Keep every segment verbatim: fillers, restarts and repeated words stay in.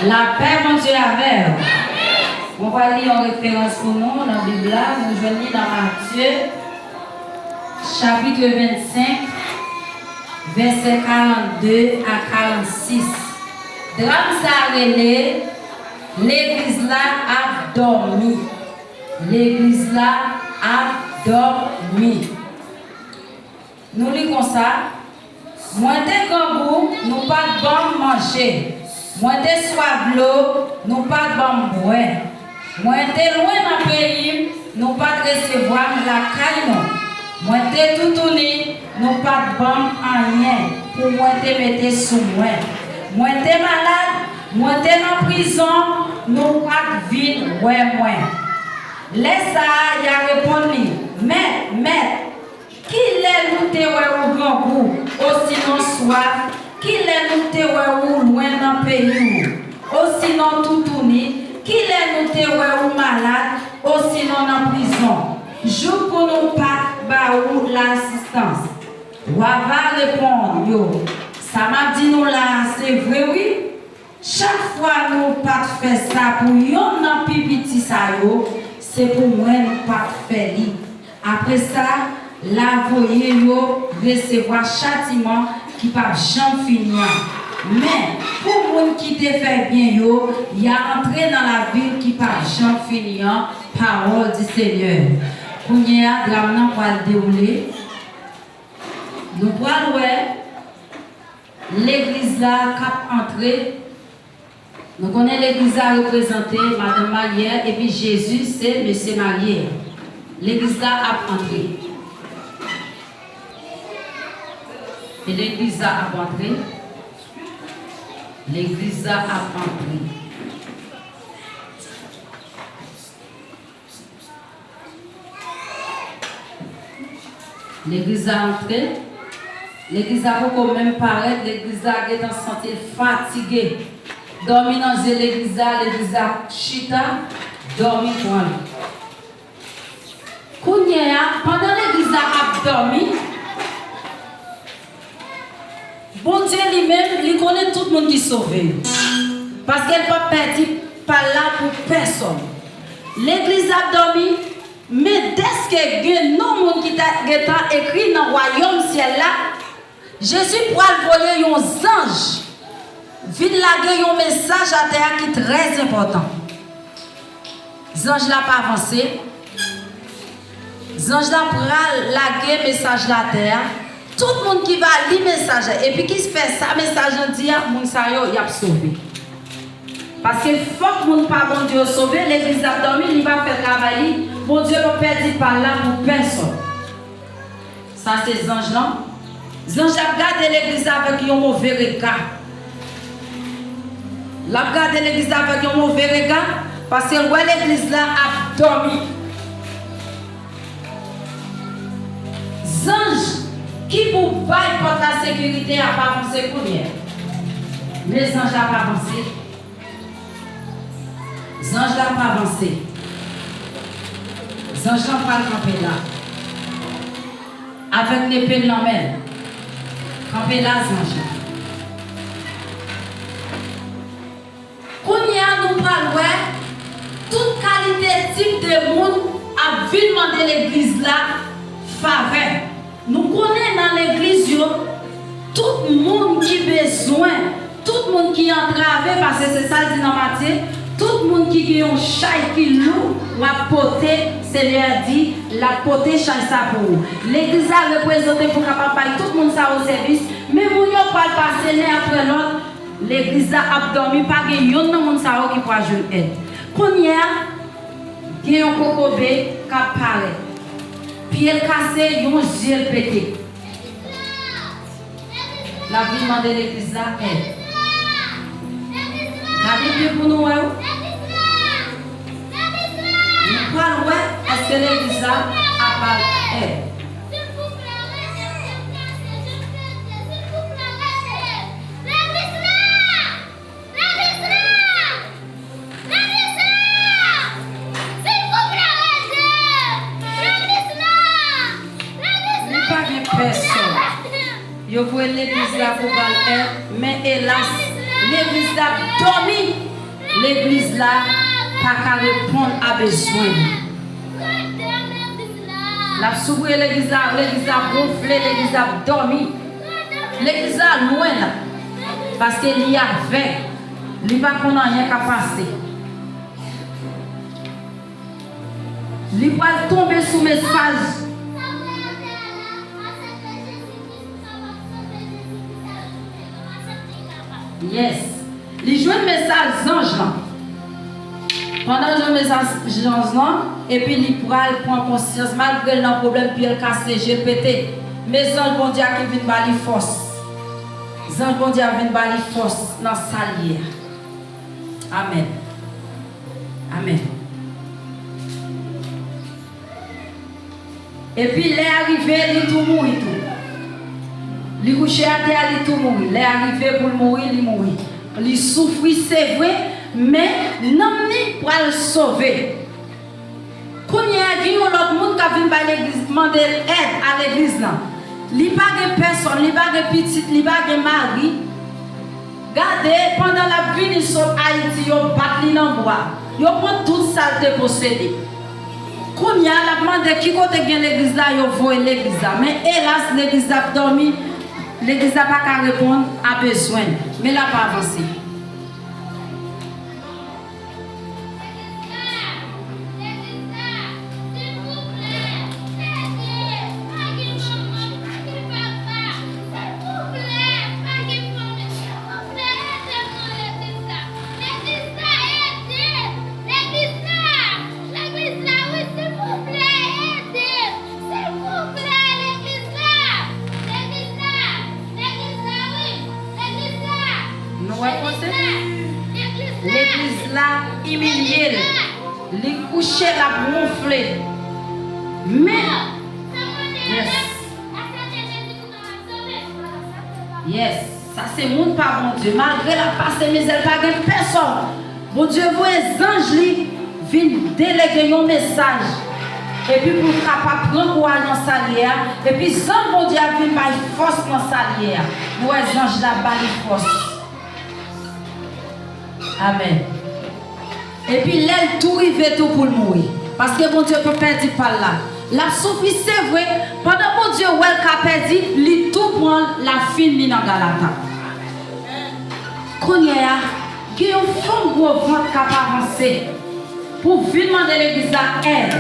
Lapè Bondye avè w. Mwen pral li yon referans pou nou nan Bib la. Nou jwenn li nan Matye, chapit vennsenk, vèsè karannde a karannsis. Dram sa a rele Legliz la ap dòmi. Legliz la ap dòmi. Nou li konsa: Mwen te grangou, nou pa t ban m manje. Mwen te swaf dlo, nou pa t ban m bwè. Mwen te lwen nan peyi m, nou pa t resevwa m lakay nou. Mwen te toutouni, nou pa t ban m anyen pou mwen te mete sou mwen. Mwen te malad, mwen te nan prizon, nou pa t vin wè mwen. Lè sa a, y a reponn li: Mèt, Mèt, kilè nou te wè ou grangou, osinon swaf? Kilè nou te wè ou lwen nan peyi ou, osinon toutouni? Kilè nou te wè ou malad, osinon nan prizon, jouk pou nou pa t ba ou lasistans? Wa va reponn yo: Sa m ap di nou la a, se vre wi. Chak fwa nou pa t fè sa pou yonn nan pi piti sa yo, se pou mwen nou pa t fè li. Apre sa, l a voye yo resevwa chatiman ki p ap janm fini an. Men, pou moun ki te fè byen yo, y a antre nan lavil ki p ap janm fini an. Parole du Seigneur. Kounye a, dram nan pral dewoule. Nou pral wè legliz la k ap antre. Nou konnen legliz la reprezante madanm marye a, epi Jezi se mesye marye a. Legliz la ap antre. E legliz la ap antre. Legliz la ap antre. Legliz la antre. Legliz la poko menm parèt. Legliz la gentan santi l fatige. Dòmi nan zye legliz la, legliz la chita, dòmi pran l. Kounye a, pandan legliz la ap dòmi, Bondye li menm, li konnen tout moun ki sove. Paske l p ap pèdi pa l la pou pèsòn. Legliz ap dòmi, men dèske gen non moun ki ta gentan ekri nan wayòm syèl la, Jezi pral voye yon zanj vin lage yon mesaj atè a ki trè enpòtan. Zanj la pa avanse. Zanj la pral lage mesaj la atè a. Tout moun ki va li mesaj la, epi ki fè sa mesaj lan di a, moun sa yo, y ap sove. Paske fòk moun pa Bondye yo sove, legliz la ap dòmi, li pa fè travay li, Bondye p ap pèdi pa l la pou pèsòn. Sa se zanj lan. Zanj la ap gade legliz la avèk yon move rega. L ap gade legliz la avèk yon move rega, paske l wè legliz la ap dòmi. Zanj ki pou bay pòt la sekirite a pa avanse kounye a. Men zanj la pa avanse. Zanj la pa avanse. Zanj lan pral kanpe la. Avèk nepe l nan men l. Kanpe la, zanj la. Kounye a, nou pral wè tout kalite tip de moun ap vin mande legliz la favè. Nou konnen nan legliz yo, tout moun ki bezwen, tout moun ki antrave, paske se sa l di nan Matye, tout moun ki gen yon chay ki lou, w ap pote, Senyè a di, l ap pote chay sa pou ou. Legliz la reprezante pou kapab bay tout moun sa yo sèvis, men moun yo pral pase len apre lòt, legliz la ap dòmi, pa gen yonn nan moun sa yo ki pral jwenn èd. Kounye a, gen yon kokobe k ap parèt. Pye l kase, yon je l pete. L ap vin mande legliz la èd. Gade byen pou nou wè wi. Nou pral wè èske legliz la ap ba l èd. Legliz la! Legliz la! Silvouplè, rete! Legliz la! Legliz la! Li pa gen pèsòn. Yo voye legliz la pou ba l èd, men elas, legliz la ap dòmi. Legliz la pa ka reponn a bezwen nou. L ap soufri, legliz la, legliz la ap wonfle, legliz la ap dòmi. Legliz la lwen la, paske li avèg, li pa konn anyen k ap pase. Li pral tonbe sou mesaj. Yes. Li jwenn mesaj zanj lan. Pandan l jwenn mesaj zanj lan, epi li pral pran konsyans, malgre l nan pwoblèm, pye l kase, je l pete. Men zanj Bondye a ki vin ba li fòs. Zanj Bondye a vin ba li fòs nan sa l ye a. Amèn. Amèn. Epi lè a rive, li tou mouri tou. Li kouche atè a, li tou mouri. Lè a rive pou l mouri, li mouri. Li soufri, se vre, men nanm li pral sove. Kounye a, gen yon lòt moun k ap vin bay legliz, mande èd a legliz lan. Li pa gen pèsòn, li pa gen pitit, li pa gen mari. Gade, pandan l ap vini sot Ayiti, yo bat li nan bwa. Yo pran tout sa l te posede. Kounye a, l ap mande ki kote gen legliz la, yo voye legliz la. Men elas, legliz la ap dòmi, legliz la pa ka reponn a bezwen l. Men l ap avanse. Legliz la, ede m! Legliz la, legliz la, wi, silvouplè, ede m! Silvouplè, legliz la! Legliz la, legliz la, wi, legliz la! Nou wè konsèy? Legliz la, legliz la, legliz la imilye l. Li kouche, l ap wonfle. Men, yes. Yes, sa se moun pa Bondye. Malgre l ap pase mizè, l pa gen pèsòn. Bondye voye zanj li vin delege yon mesaj. Epi pou l kapab pran kouraj nan sa l ye a. Epi zanj Bondye a vin bay fòs nan sa l ye a. Nou wè zanj la ba li fòs. Amèn. Epi lè l tou rive tou pou l mouri. Paske Bondye pa pèdi pa l la. L ap soufri, se vre. Pandan Bondye wè l ka pèdi, li tou pran l, l ap fin li nan galata. Kounye a, gen yon fanm gwo vant k ap avanse pou vin mande legliz la èd.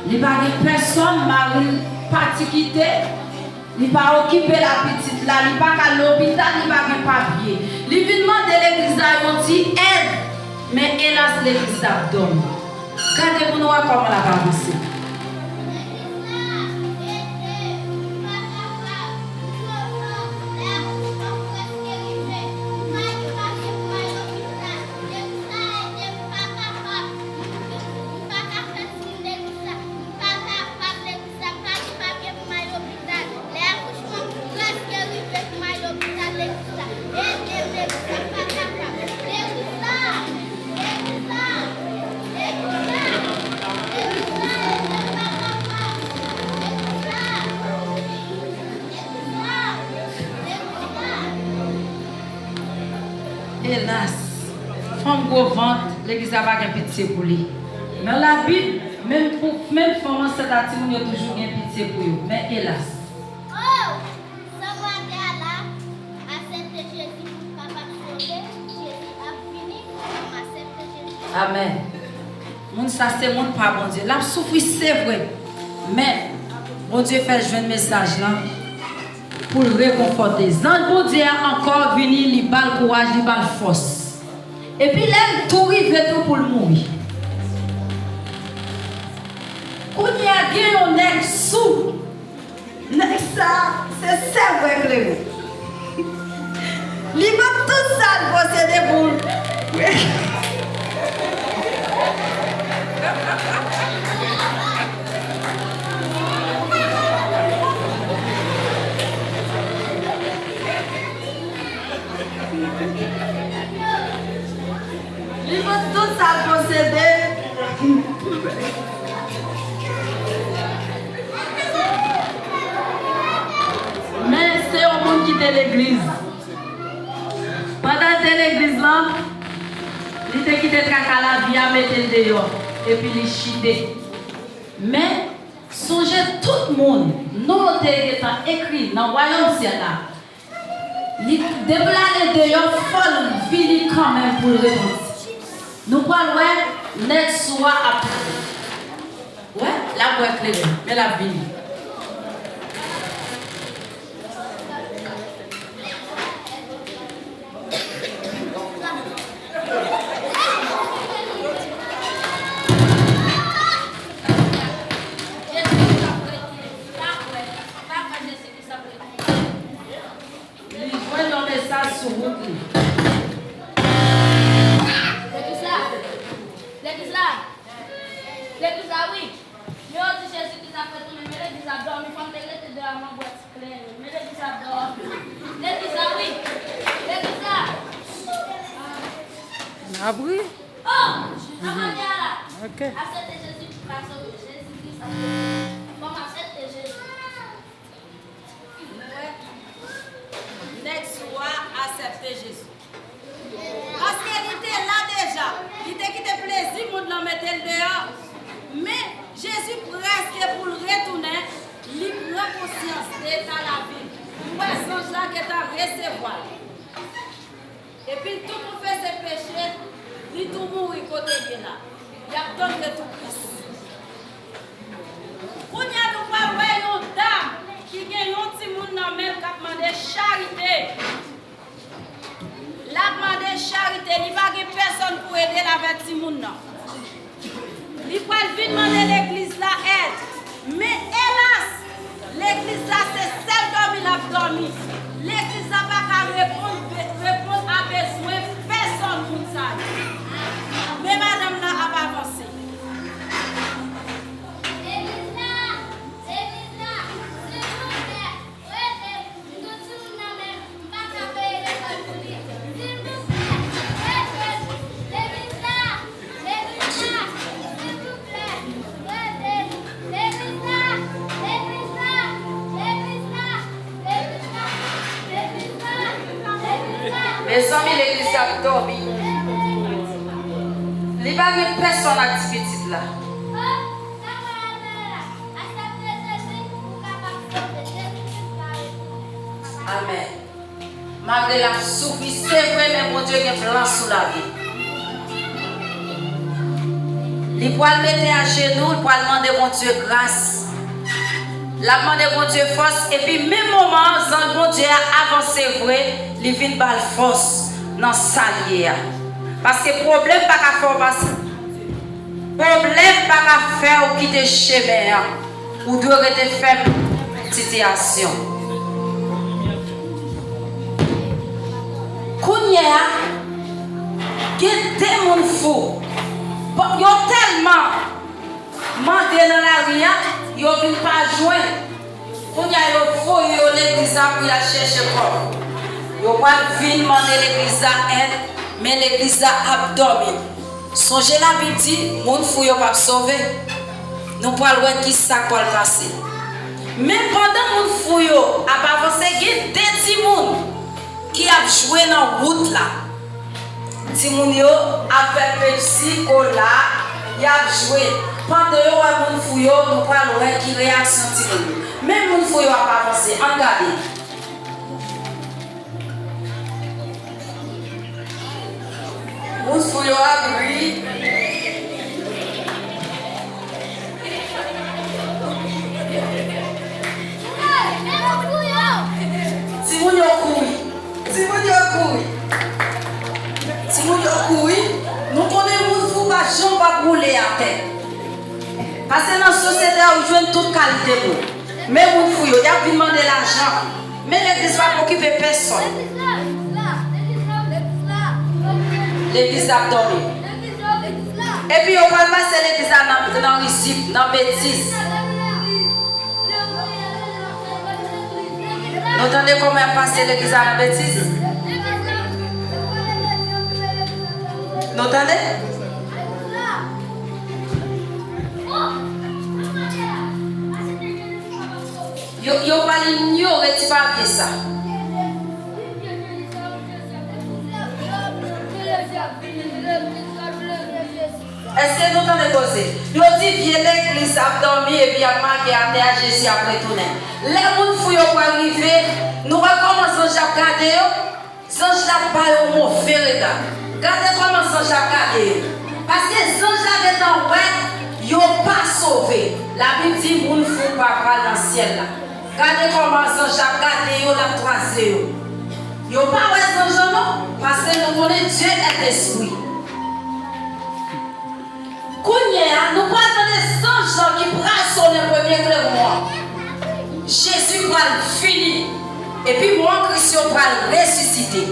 Li pa gen pèsòn, mari l pati kite. Li pa okipe l a pitit la, li pa ka al lopital, li pa gen papye. Li vin mande legliz la yon ti èd, men elas, legliz la ap dòmi. Gade pou nou wè kòman l ap avanse. Sa pa kapab. Legliz la pa kapab. Legliz la, legliz la, legliz la, legliz la, ede m, pa kapab. Legliz la, legliz la, legliz la. Elas, fanm gwo vant, legliz la pa gen pitye pou li. Nan Labib, menm pou, menm fanm ansent a timoun yo toujou gen pitye pou yo. Men elas. Oh! Sanble atè a la, aksepte Jezi pou kapab sove, Jezi ap vini, kòm aksepte Jezi. Amèn. Moun sa se moun pa Bondye. L ap soufri, se vre. Men, Bondye fè l jwenn mesaj lan pou l rekonfòte. Zanj Bondye a ankò vini, li ba l kouraj, li ba l fòs. Epi lè l tou rive tou pou l mouri. Kounye a gen yon nèg sou. Nèg sa, se sèvè Klewo. Li vann tout sa l posede pou l. Li vann tout sa l posede. Men se yon moun ki te legliz. Pandan l te legliz lan, Li te kite traka lavi a mete l deyò, epi li chite. Men, sonje tout moun non yo te gentan ekri nan wayòm syèl la. Li, depi l ale deyò, fò l vini kanmenm pou l repanti. Nou pral wè nèg sou a ap wè, l ap wè klere, men l ap vini. Li jwenn yon mesaj sou wout li. Legliz la! Legliz la! Legliz la, wi! Men yo di Jezi Kris ap retounen, men legliz ap dòmi, fò m te rete deyò a, m ap bwè ti kleren. Men legliz ap dòmi. Legliz la, wi! Legliz la! N ap ri. Oh! Avan yè a la! Ok. Aksepte Jezi pou ka sove. Jezi Kris ap sove. Fò m aksepte Jezi. Nou wè? Nèg sou a aksepte Jezi. Paske li te la deja. Li te kite plezi mond lan mete l deyò. Men, Jezi prèske pou l retounen, li pran konsyans de eta lavi l. Li wè zanj la gentan resevwa l. Epi l tou konfese peche, li tou mouri kote l ye la. Y ap tann retou Kris. Kounye a, nou pral wè yon dam ki gen yon timoun nan men l k ap mande charite. L ap mande charite, li pa gen pèsonn pou ede l avèk timoun nan. Li pral vin mande legliz la èd. Men elas, legliz la se sèl dòmi l ap dòmi. Legliz la pa ka reponn, reponn a bezwen pèsonn moun sa yo. Men madanm nan ap avanse. Legliz la! Legliz la! Silvouplè! Rele m! M gon timoun nan men m, m pa ka peye lekòl pou li. Silvouplè, rele m! Legliz la! Legliz la! Silvouplè, rele m! Legliz la! Legliz la! Legliz la! Legliz la! Legliz la! Legliz la! Mezanmi, legliz la ap dòmi. Li pa gen pèsonn ak ti pitit la. Amèn. Malgre l ap soufri, se vre, men Bondye gen plan sou lavi l. Li pral mete ajenou, li pral mande Bondye gras. L ap mande Bondye fòs, epi menm moman an, zanj Bondye a avanse vre, li vin ba l fòs nan sa l ye a. Paske pwoblèm pa ka fè w pase. Pwoblèm pa ka fè w kite chemen an. Ou dwe rete fèm nan sitiyasyon. Kounye a, gen de moun fou. Bon, yo tèlman mande nan lari a, yo vin pa jwenn. Kounye a, yo voye yo legliz la pou y al chèche kòb. Yo pral vin mande legliz la èd, men legliz la ap dòmi. Sonje Labib di, moun fou yo p ap sove. Nou pral wè ki sa k pral pase. Men pandan moun fou yo ap avanse, gen de timoun ki ap jwe nan wout la. Timoun yo ap fè pepsi, kola, y ap jwe. Pandan yo wè moun fou yo, nou pral wè ki reyaksyon timoun yo. Men moun fou yo ap avanse, ann gade. Moun fou yo ap ri. Timoun yo kouri. Timoun yo kouri. Timoun yo kouri. Nou konnen moun fou pa janm p ap woule atè. Paske nan sosyete a, ou jwenn tout kalite moun. Men moun fou yo, y ap vin mande lajan. Men legliz pa p okipe pèsonn. Legliz la ap dòmi. Epi yo pral pase legliz la nan, nan rizib, nan betiz. Nou tande kòman y ap pase legliz la nan betiz? Nou tande? Yo, yo pral inyore ti papye sa. Èske nou tande koze? Yo di vye legliz ap dòmi epi y ap make atè a, Jezi ap retounen. Lè moun fou yo pral rive, nou wè kòman zanj ap gade yo? Zanj la ba yo move rega. Gade kòman zanj la gade yo. Paske zanj la gentan wè yo pa sove. Labib di moun fou pa pral nan syèl la. Gade kòman zanj la gade yo, l ap kwaze yo. Yo pa wè zanj lan non, paske nou konnen Dye est espri. Kounye a, nou pral tande zanj lan ki pral sonnen premye klewon an. Jezi pral vini, epi mò Kris yo pral resisite.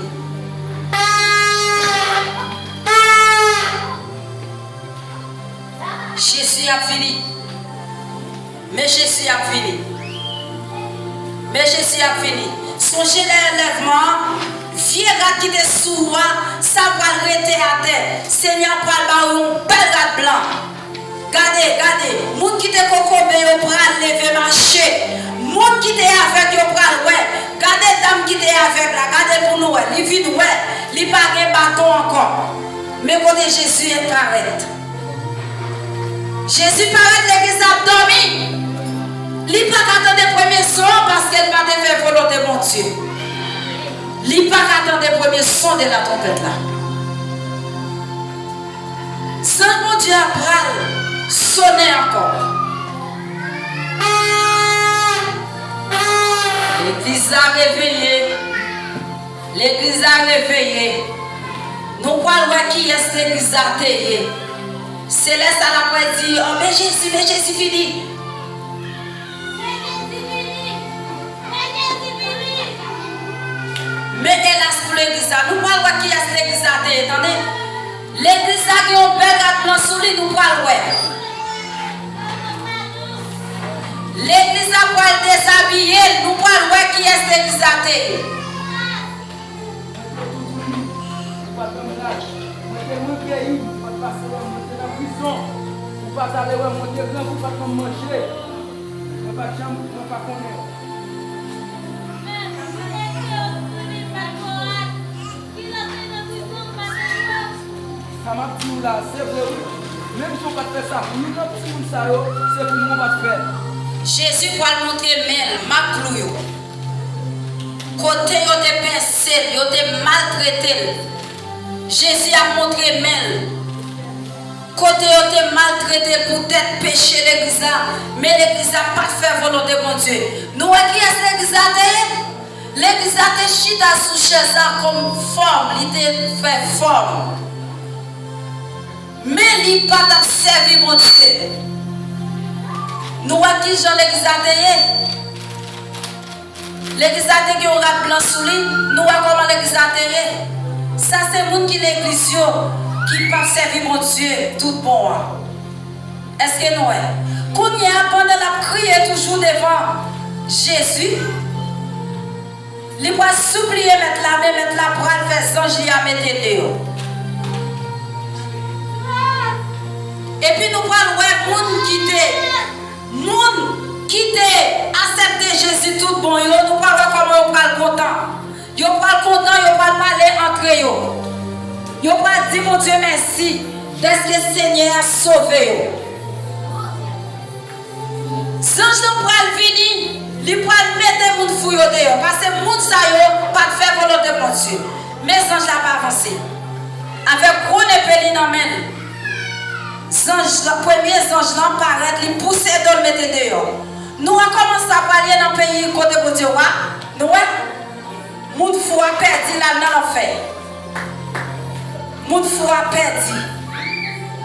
Jezi ap vini. Men Jezi ap vini. Men Jezi ap vini. Sonje lè anlèvman an, vye rad ki te sou ou a, sa pral rete atè. Senyè a pral ba ou yon bèl rad blan. Gade, gade, moun ki te kokobe yo pral leve mache. Moun ki te avèg yo pral wè. Gade dam ki te avèg la, gade pou nou wè. Li vin wè, li pa gen baton ankò. Men kote Jezi parèt. Jezi parèt, legliz ap dòmi. Li pa ka tande premye son an paske l pa te fè volonte Bondye. Li pa ka tande premye son de la twonpèt la. Zanj Bondye a pral sonnen ankò. Legliz la reveye. Legliz la reveye. Nou pral wè kiyès legliz la te ye. Se lè sa l ap wè di, "Oh, men Jezi, men Jezi vini." Men elas pou legliz la. Nou pral wè kiyès legliz la te ye, tande. Legliz la gen yon bèl rad blan sou li, nou pral wè. Legliz la pral dezabiye l, nou pral wè kiyès legliz la te ye. Mwen te nan prison, ou pa t ale wè m, mwen te grangou, ou pa t ban m manje. Mwen pa t janm, mwen pa konnen. Sa m ap di w la, se vre wi. Menm si w pa t fè sa pou youn nan timoun sa yo, se pou mwen w pa t fè. Jezi pral montre men l, mak klou yo. Kote yo te pèse l, yo te maltrete l. Jezi ap montre men l. Kote yo te maltrete l poutèt peche legliz la, men legliz la pa t fè volonte Bondye. Nou wè kiyès legliz la te ye? Legliz la te chita sou chèz la kòm fòm, li te fè fòm. Men li pa t ap sèvi Bondye. Nou wè kijan legliz la te ye? Legliz la te gen yon rad blan sou li. Nou wè kòman legliz la te ye? Sa se moun ki legliz yo, ki p ap sèvi Bondye tout bon an. Èske nou wè? Kounye a, pandan l ap kriye toujou devan Jezi, li pral sipliye Mèt la, men Mèt la pral fè zanj li a mete l deyò. Epi nou pral wè moun ki te Moun ki te aksepte Jezi tout bon yo, nou pral wè kòman yo pral kontan. Yo pral kontan, yo pral pale antre yo. Yo pral di Bondye mèsi dèske Senyè a sove yo. Zanj lan pral vini, li pral mete moun fou yo deyò, paske moun sa yo pa t fè volonte Bondye. Men zanj la pa avanse. Avèk gwo nepe li nan men l, zanj lan, premye zanj lan parèt, li pouse do l mete deyò. Nou wè kòman sa pral ye nan peyi kote Bondye wa? Nou wè? Moun fou a pèdi, l al nan lanfè. Moun fou a pèdi.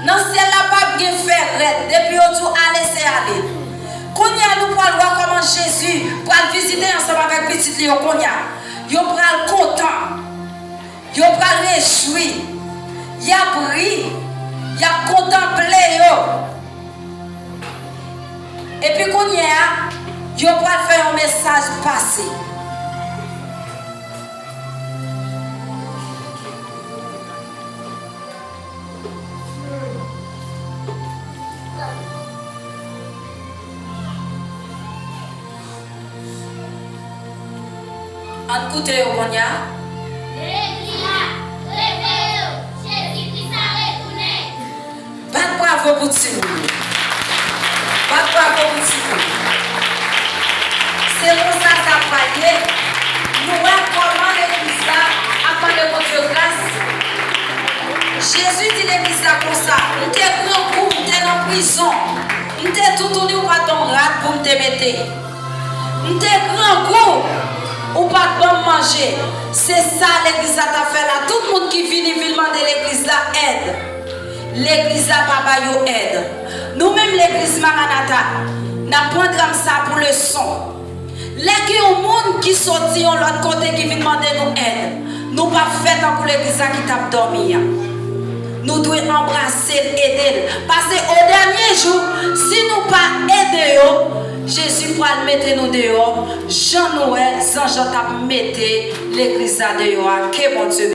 Nan syèl la p ap gen fè rèd, depi yo di w ale, se ale. Kounye a nou pral wè kòman Jezi pral vizite ansanm avèk pitit li yo kounye a. Yo pral kontan. Yo pral rejwi, y ap ri, y ap kontanple yo. Epi kounye a, yo pral fè yon mesaj pase. Ann koute yo kounye a. Legliz la, reveye w, Jezi Kris la retounen. Bat pou timoun yo. Bat bravo pou timoun. Se konsa sa pral ye. Nou wè kòman legliz la ap mande Bondye gras. Jezi di legliz la konsa, "M te grangou, m te nan prizon, m te toutouni, ou pa t ban m rad pou m te mete. M te grangou, ou pa t ban m manje." Se sa legliz la t ap fè la. Tout moun ki vini vin mande legliz la èd, legliz la pa ba yo èd. Nou menm legliz Maranata, n ap pran dram sa pou leson. Lè gen yon moun ki soti yon lòt kote ki vin mande nou èd, nou p ap fè tankou legliz la ki t ap dòmi an. Nou dwe anbrase l, ede l. Paske o dènye jou, si nou pa ede yo, Jezi pral mete nou deyò, jan nou wè zanj lan t ap mete legliz la deyò a. Ke Bondye